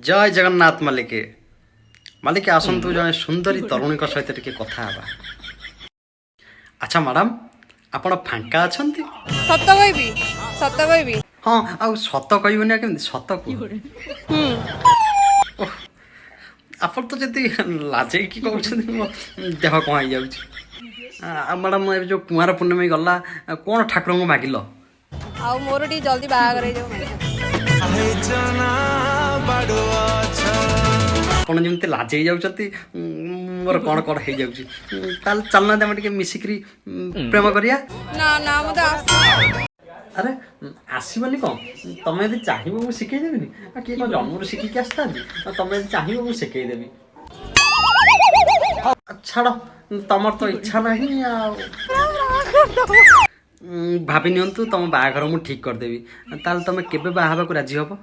ଜୟ ଜଗନ୍ନାଥ ମାଲିକେ। ମାଲିକେ, ଆସନ୍ତୁ, ଜଣେ ସୁନ୍ଦରୀ ତରୁଣୀଙ୍କ ସହିତ ଟିକେ କଥା ହେବା। ଆଚ୍ଛା ମ୍ୟାଡ଼ାମ, ଆପଣ ଫାଙ୍କା ଅଛନ୍ତି? ସତ କହିବି? ସତ କହିବି? ହଁ, ଆଉ ସତ କହିବନି ଆଉ କେମିତି ସତ କୁହ? ହୁଁ। ଓଃ, ଆପଣ ତ ଯଦି ଲାଜେଇକି କହୁଛନ୍ତି, ମୋ ଦେହ କ'ଣ ହେଇଯାଉଛି। ଆଉ ମ୍ୟାଡ଼ାମ, ଏବେ ଯେଉଁ କୁଆଁର ପୂର୍ଣ୍ଣିମା ଗଲା, କ'ଣ ଠାକୁରଙ୍କୁ ମାଗିଲ? ଆଉ ମୋର ଟିକେ ଜଲ୍ଦି ବାହାଘର ହେଇଯାଉ। ଆପଣ ଯେମିତି ଲାଜେଇ ଯାଉଛନ୍ତି, ମୋର କ'ଣ କ'ଣ ହେଇଯାଉଛି। ତାହେଲେ ଚାଲୁନାହାନ୍ତି, ଆମେ ଟିକେ ମିଶିକିରି ପ୍ରେମ କରିବା। ନା ନା, ମତେ ଆସ ଆରେ, ଆସିବନି କ'ଣ? ତମେ ଯଦି ଚାହିଁବ, ମୁଁ ଶିଖେଇ ଦେବିନି? ଆଉ କିଏ କ'ଣ ଜନ୍ମରୁ ଶିଖିକି ଆସିଥାନ୍ତି? ଆଉ ତମେ ଯଦି ଚାହିଁବ, ମୁଁ ଶିଖେଇ ଦେବି। ଆଉ ଛାଡ଼, ତମର ତ ଇଚ୍ଛା ନାହିଁ। ଆଉ ଭାବି ନିଅନ୍ତୁ, ତମ ବାହାଘର ମୁଁ ଠିକ୍ କରିଦେବି। ତାହେଲେ ତମେ କେବେ ବାହା ହେବାକୁ ରାଜି ହବ?